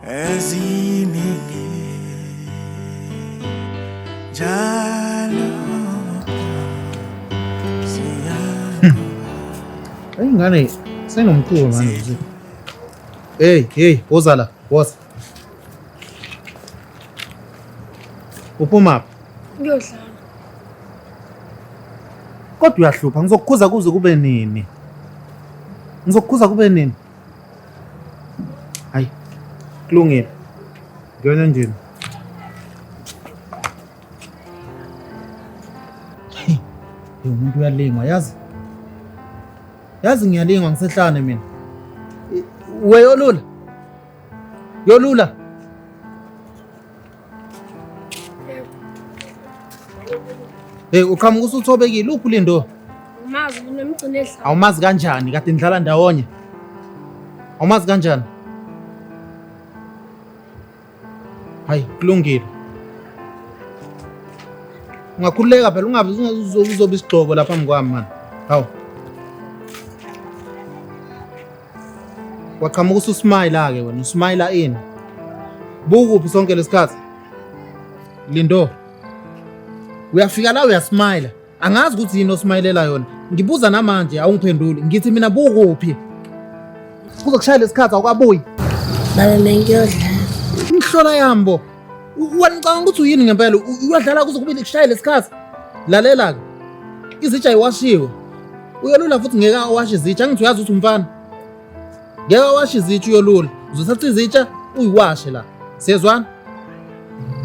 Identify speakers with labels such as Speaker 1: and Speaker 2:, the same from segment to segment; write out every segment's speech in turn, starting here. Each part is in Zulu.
Speaker 1: Eziningi njalo
Speaker 2: Hayi ingane senomkhuba manje. Hey, hey, woza la, woza. Uphuma phi?
Speaker 3: Ngiyodlala.
Speaker 2: Kodwa uyahlupha, ngizokukhuza kuze kube nini? Ngizokukhuza kube nini? Hayi. Kulungile. Ngena endlini. Hey, umuntu uyalingwa yazi. Yazi ngiyalingwa ngisehlane mina. Weyolula. Yolula. Hey, uqhamuka usuthobekile uphi uLindo?
Speaker 3: Awumazi kunemgcine edlala.
Speaker 2: Awumazi kanjani kade nidlala ndawonye? Awumazi kanjani? Hayi, kulungile. Ungakhululeka phela ungabe uzoba isigxobo lapha phambi kwami mani. Hawu. Waqhamuka ususmayila-ke wena, usmayila ini? Bukuphi sonke lesikhathi? Lindo. Uyafika la uyasmayila. Angazi ukuthi yini osmayilela yona. Ngibuza namanje awungiphenduli. Ngithi mina bukuphi? Kuzokushaya lesikhathi awukabuyi.
Speaker 3: Baba bengiyodlala.
Speaker 2: Imhlola yami bo. Wena ucabanga ukuthi uyini ngempela? Uyadlala kuze kube kushaya lesikhathi. Lalela-ke. Izitsha ayiwashiwe. Uyolula futhi ngeke awashe izitsha. Angithi uyazi ukuthi umfana. Ngeke awashe izitsha uyolula. Uzothatha izitsha uyiwashe la. Siyezwana?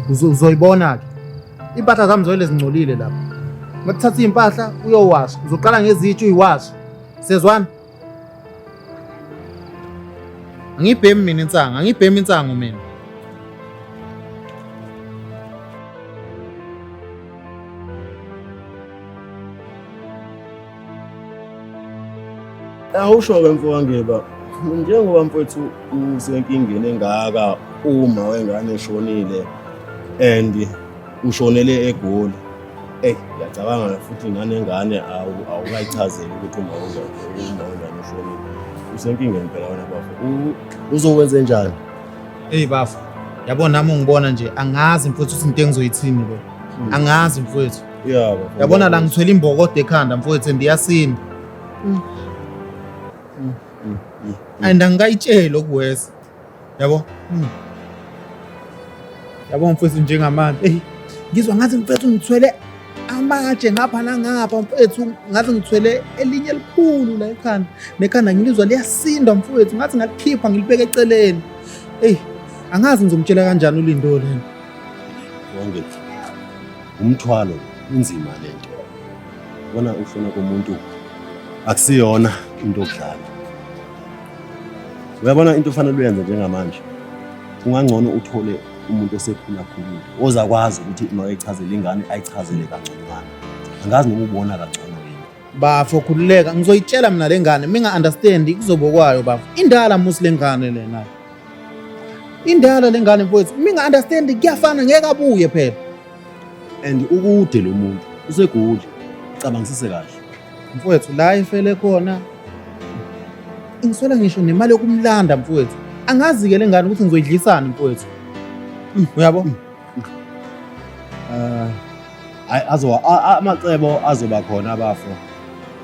Speaker 2: Uzoyibona-ke. Impahla zami zoyile zingcolile lapha. Makuthatha iy'mpahla uyowasha. Uzoqala ngezitsha uyiwashe. Siyezwana? Angibhemi mina insangu, angibhemi insangu mina.
Speaker 4: Awusho-ke mfowangeba, njengoba mfowethu usenkingeni engaka uma wengane eshonile and ushonele eGoli. Eyi, ngiyacabanga futhi ingane engane awukayichazeli ukuthi uma uma wengane ushonile. Usenkingeni phela wena bafo. Uzokwenze njani?
Speaker 2: Eyi bafo, yabo nami ungibona nje angazi mfowethu ukuthi into engizoyithini le. Angazi mfowethu.
Speaker 4: Yeah, bafo.
Speaker 2: Yabona la ngithwele imbokodo ekhanda mfowethu and iyasinda. And angikayitsheli okuwesa. Yabo? Yabo mfowethu njengamanje. Eyi ngizwa ngathi mfowethu ngithwele amatshe ngapha nangapha mfowethu ngathi ngithwele elinye elikhulu la ekhanda. Nekhanda ngilizwa liyasinda mfowethu ngathi ngalikhipha ngilibeka eceleni. Eyi angazi ngizomtshela kanjani uLindo lena.
Speaker 4: Wonke umthwalo inzima lento. Bona ushona komuntu akusiyona into yokudlala. Uyabona into ofanele uyenze njengamanje, kungangcono uthole umuntu osekhulakhulile ozakwazi ukuthi uma echazele ingane ayichazele kangconywana. Angazi noma ubona kangcono yini.
Speaker 2: Bafo khululeka ngizoyitshela mina le ngane minga understand kuzobe kwayo bafo. Indala musi le ngane lena. Indala le ngane mfowethu minga understand kuyafana ngeke abuye phela.
Speaker 4: And ukude lo muntu usegoli. Cabangisise kahle.
Speaker 2: Mfowethu la ifele khona ngiswela ngisho nemali yokumlanda mfowethu. Angazi-ke le ngane ukuthi ngizoyidlisani mfowethu. Uyabo?
Speaker 4: Eh hayi azoba amacebo azoba khona bafo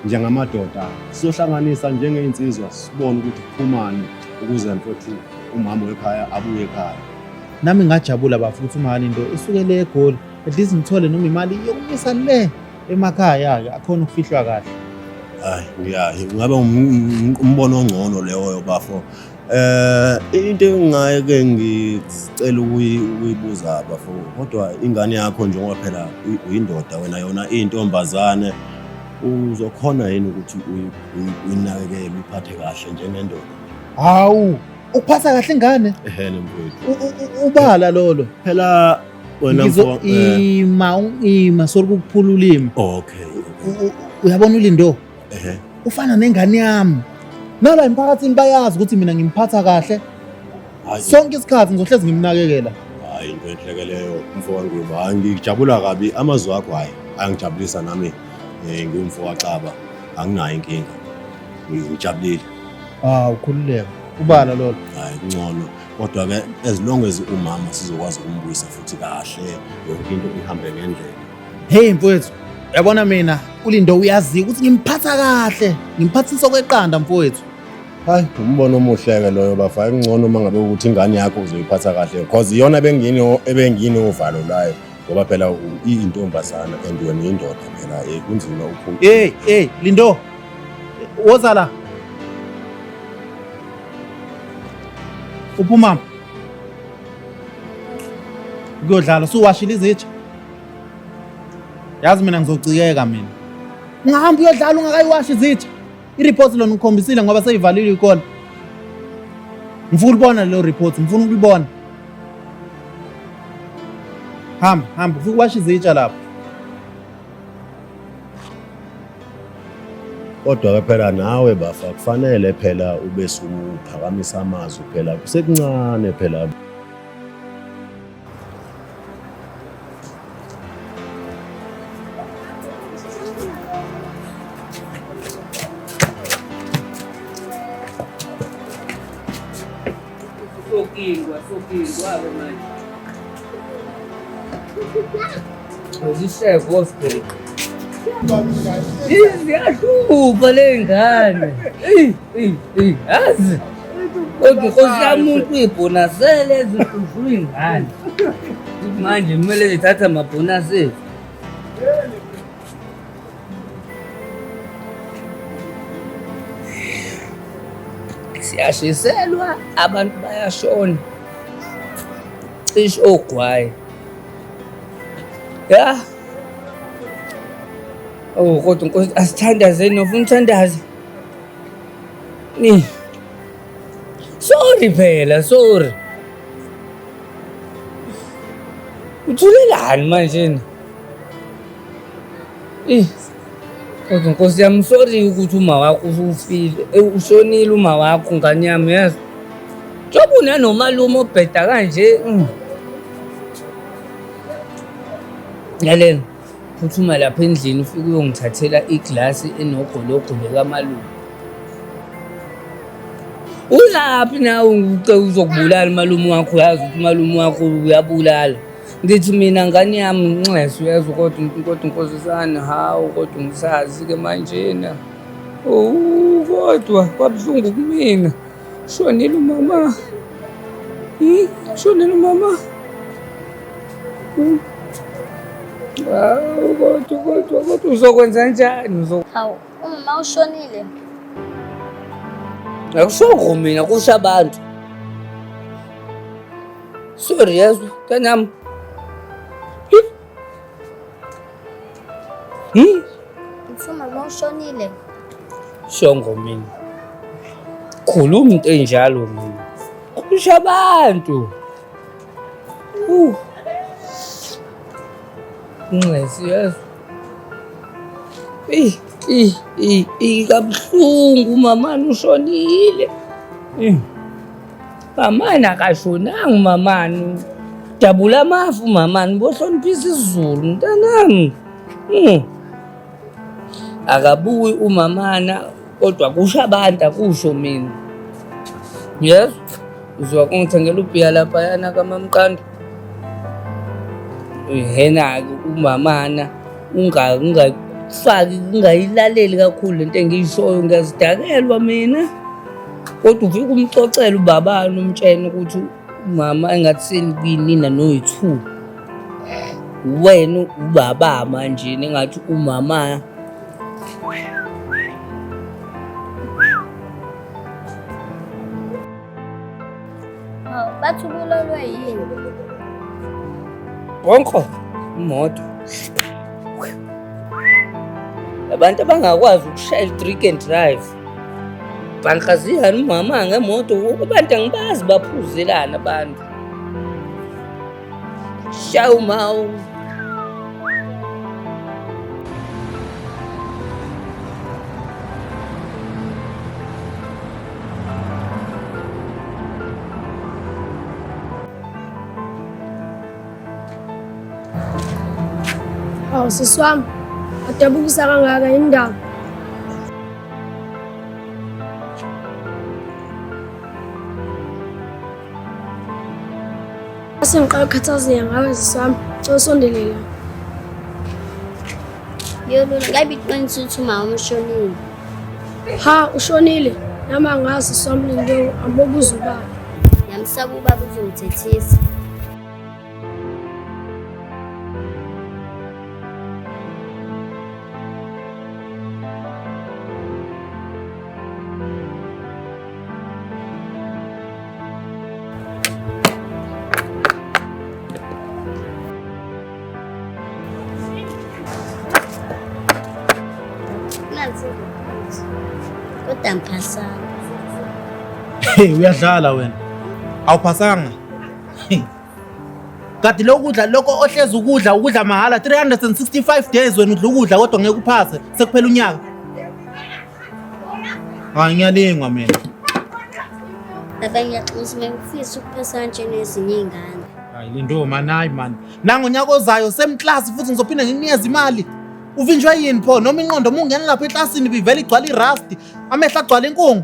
Speaker 4: njengamadoda sizohlanganisa njengey'nsizwa sibone ukuthi kuphumani ukuze mfowethu umama wekhaya abuye ekhaya.
Speaker 2: Nami ngajabula bafo ukuthi umama into isuke le eGoli at least ngithole noma imali yokumisa le emakhaya-ke akhona ukufihlwa kahle.
Speaker 4: Hayi ya ngabe umbono ongcono leyo bafo. Into engingake ngicela ukuyibuza bafo kodwa ingane yakho njengoba phela uyindoda wena yona iyintombazane uzokhona yini ukuthi uyinakekele uyiphathe kahle njengendoda?
Speaker 2: Hawu, ukuphatha kahle ingane?
Speaker 4: Ehene mfowethu.
Speaker 2: Ubala lolo.
Speaker 4: Phela wena
Speaker 2: mfo ima ima sorry ukuphula ulimi.
Speaker 4: Okay.
Speaker 2: Uyabona uLindo? Ehhe. Ufana nengane yami. Nala emphakathini bayazi ukuthi mina ngimphatha kahle. Sonke isikhathi ngizohlezi ngimnakekela.
Speaker 4: Hayi into enhle ke leyo mfo kaNgubo. Hayi ngijabula kabi amazwi akho hayi ayangijabulisa nami ngiwumfo kaXaba anginayo inkinga. Ngijabulile.
Speaker 2: Ah ukhululeka. Ubala lolo.
Speaker 4: Hayi kungcono. Kodwa-ke as long as umama sizokwazi ukumbuyisa futhi kahle yonke into ihambe ngendlela.
Speaker 2: Hey mfowethu, yabona mina uLindo uyazi ukuthi ngimphatha kahle, ngimphathisa okweqanda mfowethu.
Speaker 4: Hayi, umbono omuhle-ke loyo bafa. Kungcono uma ngabe ukuthi ingane yakho uzoyiphatha kahle because iyona ebengino ebenginovalo lwayo ngoba phela iyintombazana and wena uyindoda phela kunzima uphuma.
Speaker 2: Hey, hey, Lindo. Woza la. Uphuma. Kuyodlala suwashile izitsha. Yazi mina ngizocikeka mina. Ungahamba uyodlala ungakayiwashi izitsha. I-report lona ukhombisile ngoba seyivalile ikole. Ngifuna ukulibona lelo report, ngifuna ukulibona. Hamba, hamba, ufike uwashe izitsha lapho.
Speaker 4: Kodwa-ke phela nawe bafa kufanele phela ube suphakamisa amazwi phela kusekuncane phela.
Speaker 5: Sokingwa, sokingwa-ke manje. Uzisheve osibheke. Ziyahlupha le ngane. Eyi, eyi, eyi, yazi. Kodwa inkosi yami umuntu uyibhonasele ezihluzula iy'ngane. Manje kumele zithathe amabhonasi ethu. Siyashiselwa, abantu bayashona. Cishe ogwayi. Ya. Oh kodwa Nkosi asithandazeni nofuna uthandaze. Ni. Sorry phela, sorry. Uthulelani manje? Eh. Kodwa Nkosi yami sorry ukuthi uma wakho usufile. Eh, ushonile uma wakho ngane yami yazi. Njengoba unanomalume obheda kanje. Lalela. Phuthuma lapha endlini ufike uyongithathela iglasi enogologo likamalume. Uzaphi nawe uzokubulala umalume wakho uyazi ukuthi umalume wakho uyabulala. Ngithi mina ngane yami nxese uyezwa kodwa kodwa nkosazana hawu kodwa ngisazi-ke manjena. Oh kodwa kwabuhlungu kumina. Shonile umama. Shonile umama. Hawu kodwa kodwa kodwa uzokwenza njani?
Speaker 6: Hawu umama ushonile.
Speaker 5: Akushongo mina kusho abantu. Sorry yezwa mntanami. Hmm?
Speaker 6: Ngithi umama ushonile.
Speaker 5: Shongo mina. Khuluma into enjalo mina. Kusho abantu. Nxesi yezwa. Eyi, eyi, eyi, eyi kabuhlungu mamani ushonile. Mamani akashonanga umamani. Dabula amafu mamani bohloniphisa isiZulu mntanami. Akabuyi umamana kodwa kusho abantu akusho mina. Yes. Uzwa kungithengela ubhiya laphayana kamamqando. Ihena-ke umamana ungafaki ungayilaleli kakhulu lento engiyishoyo ngiyazidakelwa mina. Kodwa ufike umxoxele ubabani umtshene ukuthi umama engathi seninina noyi-two. Wena ubaba manje engathi umama
Speaker 6: Hawu, bathi ubulolwe yini?
Speaker 5: Bonko imoto. Abantu abangakwazi ukushayela drink and drive. Bhankaziyani umama ngemoto abantu angibazi baphuzelana abantu. Shaya umawu.
Speaker 3: Hawu sisi wami, adabukisa kangaka indaba. Sengiqala ukukhathazeka ngawe sisi wami. Cela usondele la.
Speaker 6: Yolula, ngabe iqiniso ukuthi umama ushonile.
Speaker 3: Ha, ushonile. Nami angazi sisi wami Lindo, ambobuza ubaba.
Speaker 6: Ngiyamsaba ubaba uzongithethisa. Nansi iphuzu. Kodwa ngiphasanga.
Speaker 2: Hey, uyadlala wena. Awuphasanga. Hey. Kade lokudla lokho ohlezi ukudla ukudla mahhala 365 days wena udla ukudla kodwa ngeke uphase sekuphela unyaka. Hayi ngiyalingwa mina.
Speaker 6: Baba ngiyaxolisa mina ngifisa ukuphasa kanje nezinye iy'ngane.
Speaker 2: Hayi Lindo man, hayi man. Nangonyaka ozayo same class futhi ngizophinda ngikunikeze imali. Uvinjwe yini pho noma inqondo uma ungena lapha eklasini ibivele igcwala irust, amehlo agcwala inkungu.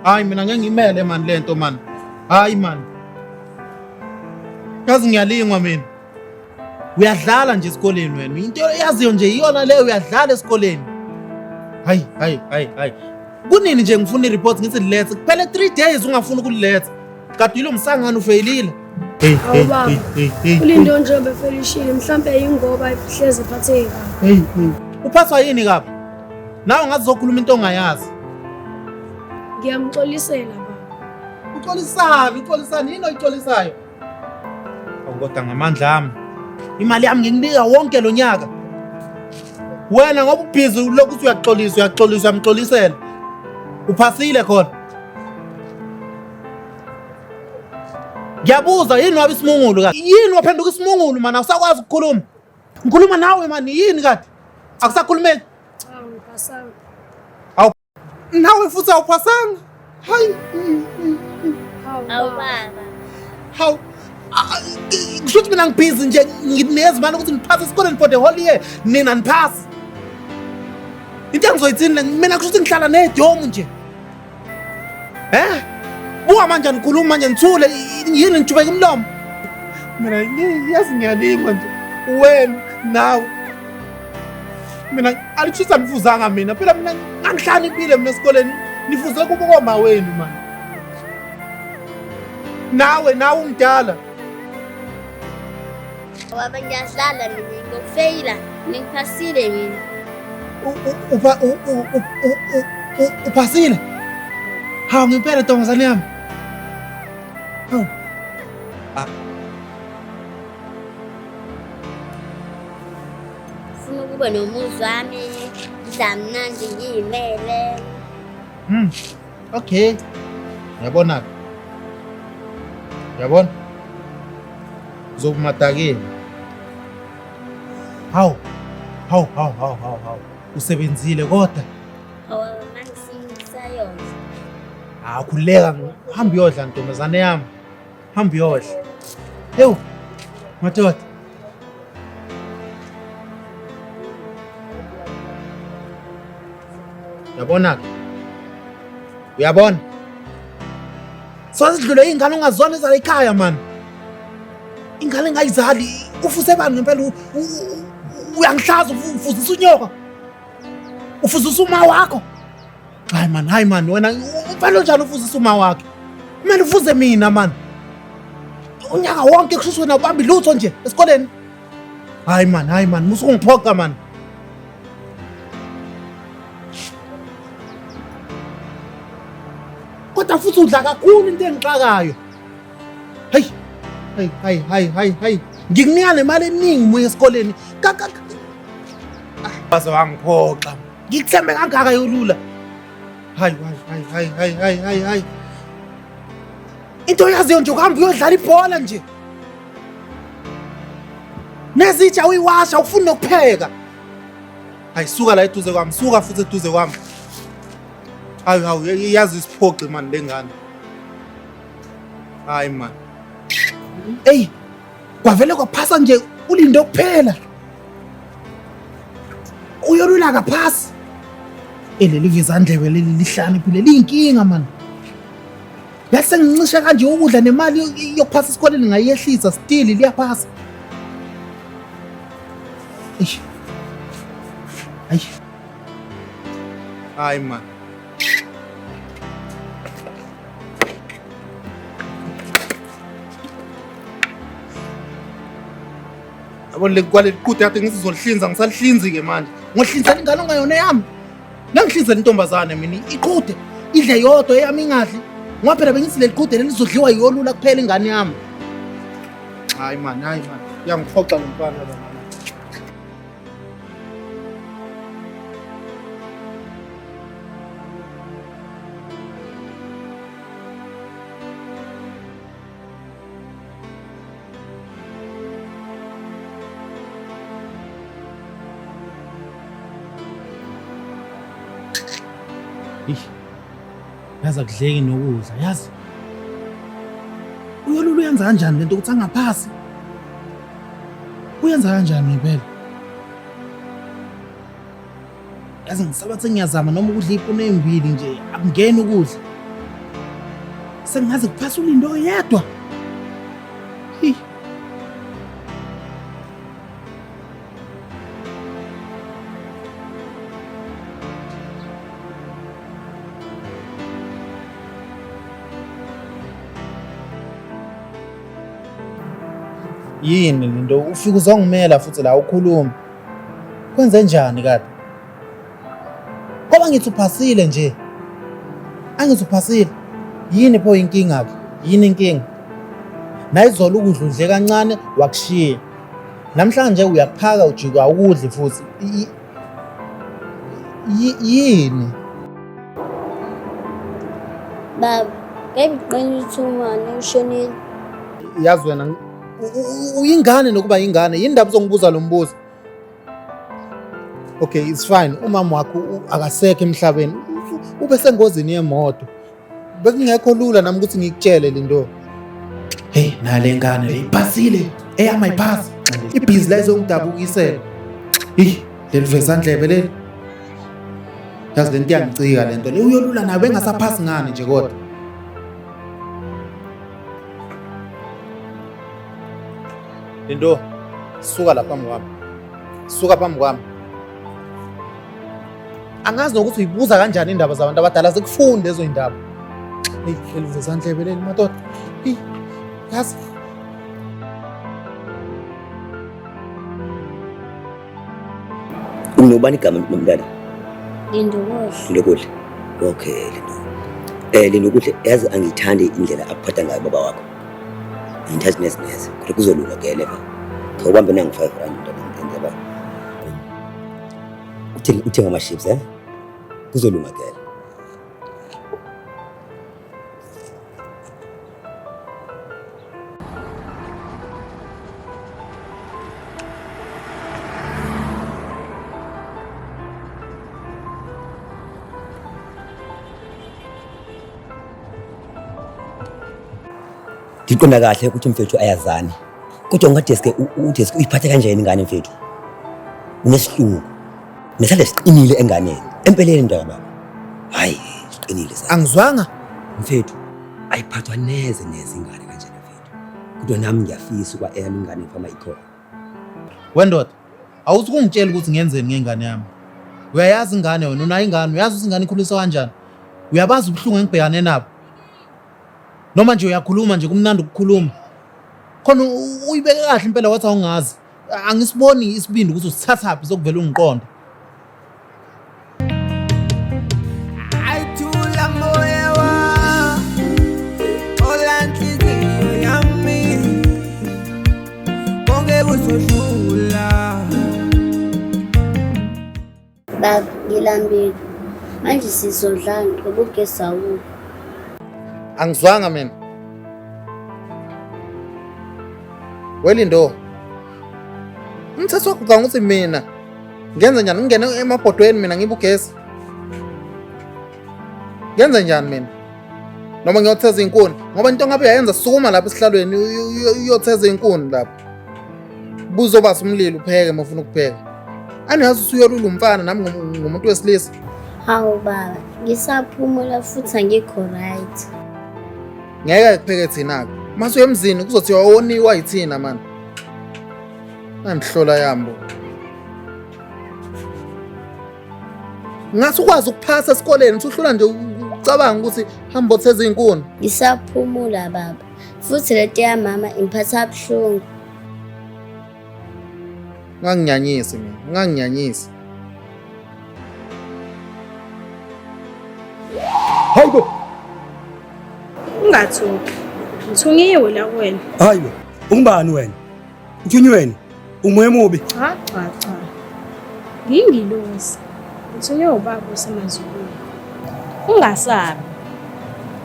Speaker 2: Hayi mina ngeke ngimele man lento man. Hayi man. Yazi ngiyalingwa mina. Uyadlala nje esikoleni wena. Into oyaziyo nje iyona leyo, uyadlala esikoleni. Hayi hayi hayi hayi. Kunini nje ngifuna i-report ngithi lilethe. Kuphele 3 days ungafuni ukuliletha. Kade yilo msangano ufeyilile. Hey
Speaker 3: Hawu baba. ULindo nje befelishile mhlampe yingoba ihlezi ephatheke kabi.
Speaker 2: Hey hey. Uphathwa yini kabi? Nawe ngathi uzokhuluma into ongayazi.
Speaker 3: Ngiyamxolisela baba.
Speaker 2: Uxolisani, uxolisani yini oyixolisayo? Awu kodwa ngamandla ami. Imali yami ngikunika wonke lo nyaka. Wena ngoba ubhizi ulokhu uthi uyaxolisa, uyaxolisa, uyamxolisela. Uphasile khona. Ngiyabuza yini wabe isimungulu kade? Yini waphenduka isimungulu mana awusakwazi ukukhuluma? Ngikhuluma nawe mani yini kade? Akusakhulumeki.
Speaker 3: Cha ngiphasanga.
Speaker 2: Awu nawe futhi awuphasanga. Hayi.
Speaker 3: Hawu
Speaker 6: Awu
Speaker 3: baba.
Speaker 6: baba.
Speaker 2: Hawu. Kusho ukuthi mina ngibhizi nje nginikeza imali ukuthi ngiphase esikoleni for the whole year. Nina niphasi. Into engizoyithini le mina kusho ukuthi ngihlala nedomu nje. Eh? Buka manje nikhuluma manje nithule yini nijubeka umlomo. Mina yazi ngiyalingwa nje. Wena nawe. Mina alikushisa nifuzanga mina. Phela mina ngangihlaniphile mina esikoleni. Nifuze kubo koma wenu man. Nawe nawe umdala.
Speaker 6: Baba ngiyadlala mina ngiyofeyila. Ngiphasile mina.
Speaker 2: Uphasile? Hawu ngempela ntombazane yami. Hawu.
Speaker 6: Ngifuna ukuba nomuzi wami, ngidla mnandi ngiyimele.
Speaker 2: Okay. Uyabona ke? Uyabona? Uzokumadakeni. Hawu. Hawu hawu hawu hawu hawu. Usebenzile kodwa.
Speaker 6: Awu mangisayodla.
Speaker 2: Ah, khululeka, hamba uyodla ntombazane yami. Hamba uyodla. Ewu. Madoda. Uyabona ke? Uyabona? Sosidlule ingane ungazona ezala ekhaya man. Ingane engayizali ufuse bani ngempela uyangihlaza ufuzisa unyoka. Ufuzisa uma wakho. Hayi man, hayi man, wena umfana onjani ufuzisa uma wakhe? Kumele ufuze mina man. Unyaka wonke kusho wena ubambi lutho nje esikoleni. Hayi man, hayi man, musu ungiphoqa man. Kodwa futhi udla kakhulu into engixakayo. Hey, hey, hey, hey, hey, hey. Ngikunika nemali eningi muye esikoleni. Ka Waze wangiphoxa. Ngikuthembe kangaka yolula. Hayi, hayi, hayi, hayi, hayi, hayi, hayi. Into oyaziyo nje ukuhamba uyodlala ibhola nje. Nezitsha uyiwasha ufuni nokupheka. Hayi suka la eduze kwami, suka futhi eduze kwami. Hayi hawu yazi isiphoxi mani lengane. Hayi man. Ey, kwavele kwaphasa nje ulinde kuphela. Uyolula kaphasi. Eleli vezandlebe leli lihlaniphile liyinkinga man. Yazi sengincishe kanje ukudla nemali yokuphasa esikoleni ngayehlisa still liyaphasa. Eish. Ayi. Hayi man. Yabo le kwaleli qude kade ngizolihlinza ngisalihlinzi-ke manje. Ngohlinzela ingane ongayona eyami. Nangihlinzela intombazane mina iqhude idle yodwa eyami ingadli. Ngoba phela bengithi leli qhude leli lizodliwa yiyolula kuphela ingane yami. Hayi man, hayi man. Uyangiphoxa lo mfana lo. Eish. Yazi akudleki nokudla, yazi. Uyolula uyenza kanjani lento ukuthi angaphasi? Uyenza kanjani ngempela? Yazi ngisaba sengiyazama noma ukudla iy'punu ey'mbili nje akungeni ukudla. Sengingaze kuphase uLindo oyedwa. Hi. Yini lento ufike uzongimela futhi la ukhuluma. Kwenze njani kade? Ngoba ngithi uphasile nje. Angithi uphasile. Yini pho inkinga ke? Yini inkinga? Nayizolo ukudla udle kancane wakushiya. Namhlanje uyakuphaka ujika awukudli futhi. Yini?
Speaker 6: Baba, ngeke ngiqine ukuthi umama ushonile.
Speaker 2: Yazi wena uyingane nokuba yingane, yini ndaba uzongibuza lo mbuzo? Okay, it's fine. Umama wakho akasekho emhlabeni. Ube sengozini yemoto. Bekungekho lula nami ukuthi ngikutshele lento. Hey, nale ngane le iphasile. Eyami ayiphasi. Ibhizi la izongidabukisela. Hey, leli vezandlebe leli. Yazi lento iyangicika lento. Le uyolula nayo bengasaphasi ngani nje kodwa. Lindo, suka la phambi kwami. Suka phambi kwami. Angazi nokuthi uyibuza kanjani indaba zabantu abadala zikufunde lezo indaba. Hey, leli vezandlebe leli madoda. Hey, yazi.
Speaker 7: Unobani igama nomntana?
Speaker 6: Lindokuhle.
Speaker 7: Lindokuhle. Okay, Lindo. Lindokuhle, yazi angiyithandi indlela akuphatha ngayo baba wakho. Angithathi neze neze. Kodwa kuzolunga ke leva. Khawubambe nangu 5 rand mntana ngenzela. Uthenge uthenge ama chips eh? Kuzolunga ke. Ngiqonda kahle ukuthi mfethu ayazani. Kodwa ungadeske udeske uyiphathe kanjani ingane mfethu? Unesihluku. Nesandla siqinile enganeni. Empeleni mntaka baba. Hayi, siqinile sandla.
Speaker 2: Angizwanga.
Speaker 7: Mfethu, ayiphathwa neze neze ingane kanjena mfethu. Kodwa nami ngiyafisa ukuba eyami ingane ngifama ikhona.
Speaker 2: Wendoda, awuthi kungitshela ukuthi ngenzeni ngengane yami. Uyayazi ingane wena, unayo ingane, uyazi ukuthi ingane ikhuliswa kanjani. Uyabazi ubuhlungu engibhekane nabo. Noma nje uyakhuluma nje kumnandi ukukhuluma. Khona uyibeke kahle impela wathi awungazi. Angisiboni isibindi ukuthi usithathaphi sokuvela ungiqonda.
Speaker 1: Ayithula moya wa Xola nhliziyo yami Konke kuzodlula.
Speaker 6: Baba, ngilambile. Manje sizodlani ngoba ugesi awukho.
Speaker 2: Angizwanga mina. Welindo. Umthetho wakho ucabanga ukuthi mina ngenze njani ngingene emabhodweni mina ngibe ugesi? Ngenze njani mina? Noma ngiyotheza inkuni ngoba into ngabe uyayenza sukuma lapha esihlalweni uyotheza inkuni lapha. Buzobasa umlilo upheke uma ufuna ukupheka. Angiyazi usuyolula umfana nami ngumuntu wesilisa.
Speaker 6: Hawu baba, ngisaphumula futhi angikho right.
Speaker 2: Ngeke kupheke thina-ke. Mase uya emzini kuzothiwa woniwa yithina mani. Angihlola yambo. Ngathi ukwazi ukuphasa esikoleni usuhlula nje ucabanga ukuthi hamba otheza iy'nkuni.
Speaker 6: Ngisaphumula baba. Futhi lento yamama imphatha buhlungu.
Speaker 2: Unganginyanyisi mina, unganginyanyisi.
Speaker 7: Hayibo.
Speaker 3: Ungathuki. Ngithungiwe la kuwena.
Speaker 7: Hayibo. Ungubani wena? Uthunyiweni? Umoya omubi.
Speaker 3: Cha cha cha. Ngingilosi. Ngithunywe ubaba osemazulwini. Ungasabi.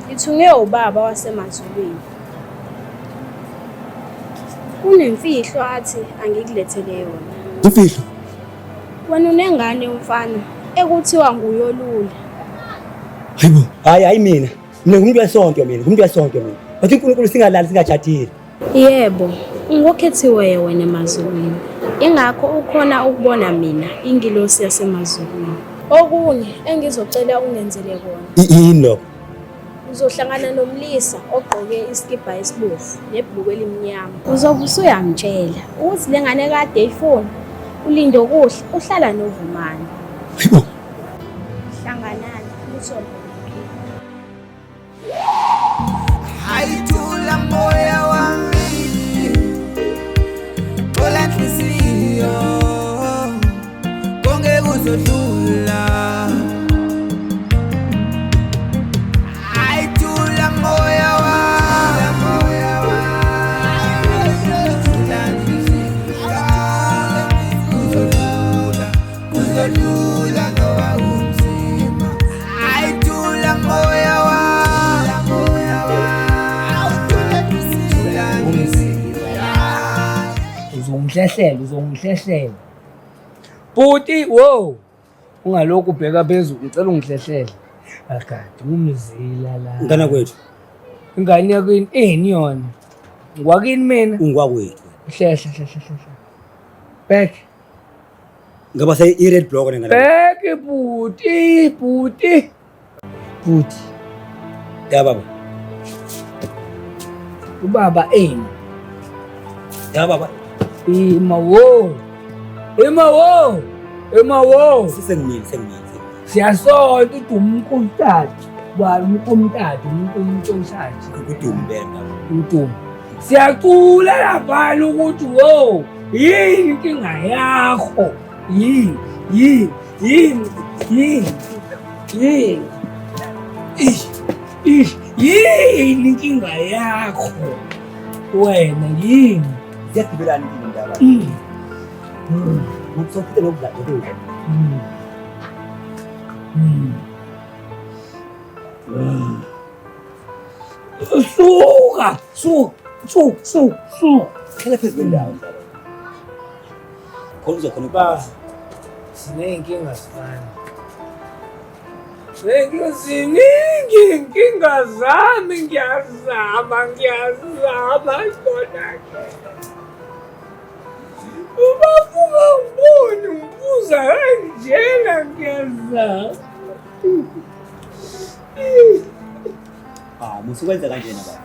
Speaker 3: Ngithunywe ubaba wasemazulwini. Kunemfihlo athi angikulethele yona.
Speaker 7: Imfihlo?
Speaker 3: Wena unengane yomfana ekuthiwa nguyolula.
Speaker 7: Hayibo. Hayi hayi mina. Mina ngumuntu wesonto mina, ngumuntu wesonto mina. Bathi uNkulunkulu singalali singajadile.
Speaker 3: Yebo, ungokhethiweyo wena emazulwini. Ingakho ukhona ukubona mina, ingilosi yasemazulwini. Okunye engizocela ungenzele kona.
Speaker 7: Yini lokho?
Speaker 3: Uzohlangana nomlisa ogqoke isikibha esibovu nebhuluku elimnyama. Uzobe usuyamtshela ukuthi le ngane kade eyifuna uLindokuhle uhlala noVumani.
Speaker 7: Hayibo.
Speaker 3: Hlanganani uthole.
Speaker 1: Hayithula moya wami Xola nhliziyo Konke kuzodlula Hayithula moya wami Thula nhliziyo Kuzodlula Kuzodlula noba kunzima Hayithula moya wami Thula nhliziyo
Speaker 5: Uzongihlehlela, uzongihlehlela. Bhuti, wo. Ungalokhu ubheka phezulu, ngicela ungihlehlele. Akade umzila la.
Speaker 7: Ngana kwethu.
Speaker 5: Ingane yakini ini yona? Ngwakini mina.
Speaker 7: Ungwakwethu.
Speaker 5: Hlehla hlehla hlehla. Back.
Speaker 7: Ngaba se i-red block lengane.
Speaker 5: Back bhuti, bhuti. Bhuti.
Speaker 7: Ya baba.
Speaker 5: Ubaba ini.
Speaker 7: Ya baba.
Speaker 5: Ima wo. Ima wo. Ima wo.
Speaker 7: Sengimile sengimile.
Speaker 5: Siyasonta udumkumtati. Bani umkumtati, umkumtati.
Speaker 7: Kudumu bena.
Speaker 5: Udumu. Siyacula laphana ukuthi wo yini inkinga yakho? Yini? Yini? Yini? Yini? Yini? Ish, ish, yini inkinga yakho? Wena yini?
Speaker 7: Ziyagibelana impilo ndaba. Ngokusofike nokudla ukudla.
Speaker 5: Suka, suka, suka, suka, suka.
Speaker 7: Hlala phezu kwendawo ndaba. Khona uzokhona
Speaker 5: Ba, siney'nkinga sifana. Ziningi iy'nkinga zami, ngiyazama, ngiyazama kona-ke. Ubaba ungangiboni ngibuza kanjena ngiyazama.
Speaker 7: Ah, musukwenza kanjena baba.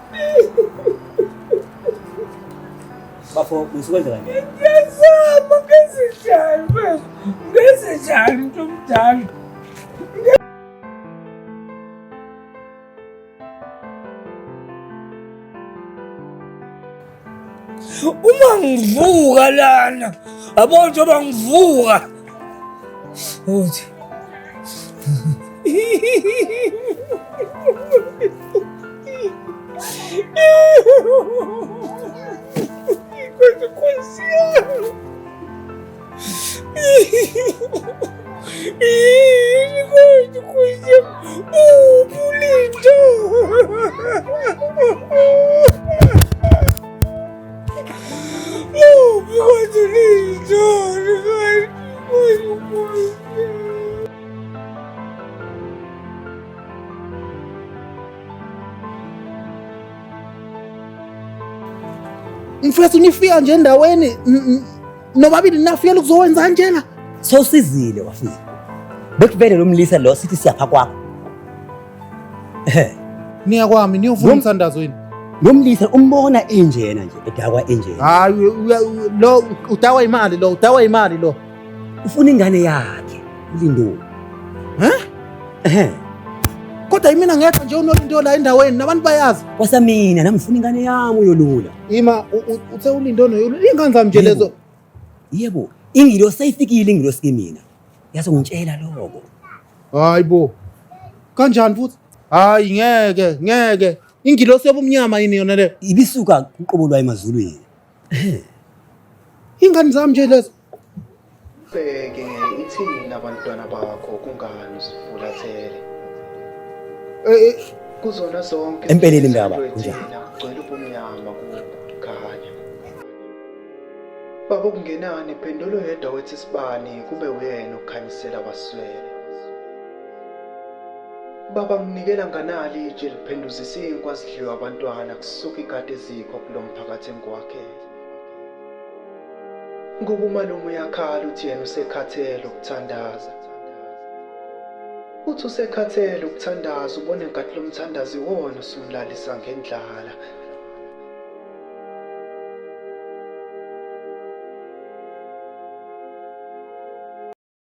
Speaker 7: Bafo, musukwenza kanjena.
Speaker 5: Ngiyazama ngenzenjani mfethu? Ngenzenjani mntu omdala? Uma ngivuka lana, yabo njengoba ngivuka. Uthi Kodwa Nkosi yami. Yini kodwa Nkosi yami? Uphi uLindo? Uphi kodwa uLindo? Kodwa Nkosi yami.
Speaker 2: Mfethu nifika nje endaweni nobabili nafikela ukuzowenza kanjena.
Speaker 7: Sowusizile wafika. Bekuvele lo mlisa lo sithi siyapha kwakho. Ehhe.
Speaker 2: Niya kwami niyofuna umthandazo yini?
Speaker 7: Nomlisa umbona enjena nje edakwa enjena.
Speaker 2: Hayi lo udakwa imali lo, udakwa imali lo.
Speaker 7: Ufuna ingane yakhe uLindo.
Speaker 2: He?
Speaker 7: Ehhe.
Speaker 2: Kodwa yimina ngedwa nje uNolindo la endaweni nabantu bayazi.
Speaker 7: Kwasamina nami ngifuna ingane yami uYolula.
Speaker 2: Ima uthe uLindo noYolula ingane zami nje lezo.
Speaker 7: Yebo, ingilosi seyifikile ingilosi kimina. Yazongitshela lokho.
Speaker 2: Hayi bo. Kanjani futhi? Hayi ngeke, ngeke. Ingilosi yobumnyama yini yona le?
Speaker 7: Ibisuka kuqobo lwayo emazulwini.
Speaker 2: Ingane zami nje lezo.
Speaker 8: Bheke ithini abantwana bakho kungani usifulathele?
Speaker 2: Eh, eh.
Speaker 8: Kuzona zonke
Speaker 7: Empeleni ndaba, kunjani?
Speaker 8: kugcwele ubumnyama kukhanya. Baba okungenani phendula oyedwa wethi isibani kube uyena okhanyisela abaswele. Baba nginikela nganali itshe liphenduza isinkwa sidliwa abantwana kusuka ikati ezikho kulo mphakathi engiwakhele. Ngoba umalume uyakhala uthi yena usekhathele ukuthandaza. Uthi usekhathele ukuthandaza ubone nkathi lomthandazo iwona usumlalisa ngendlala.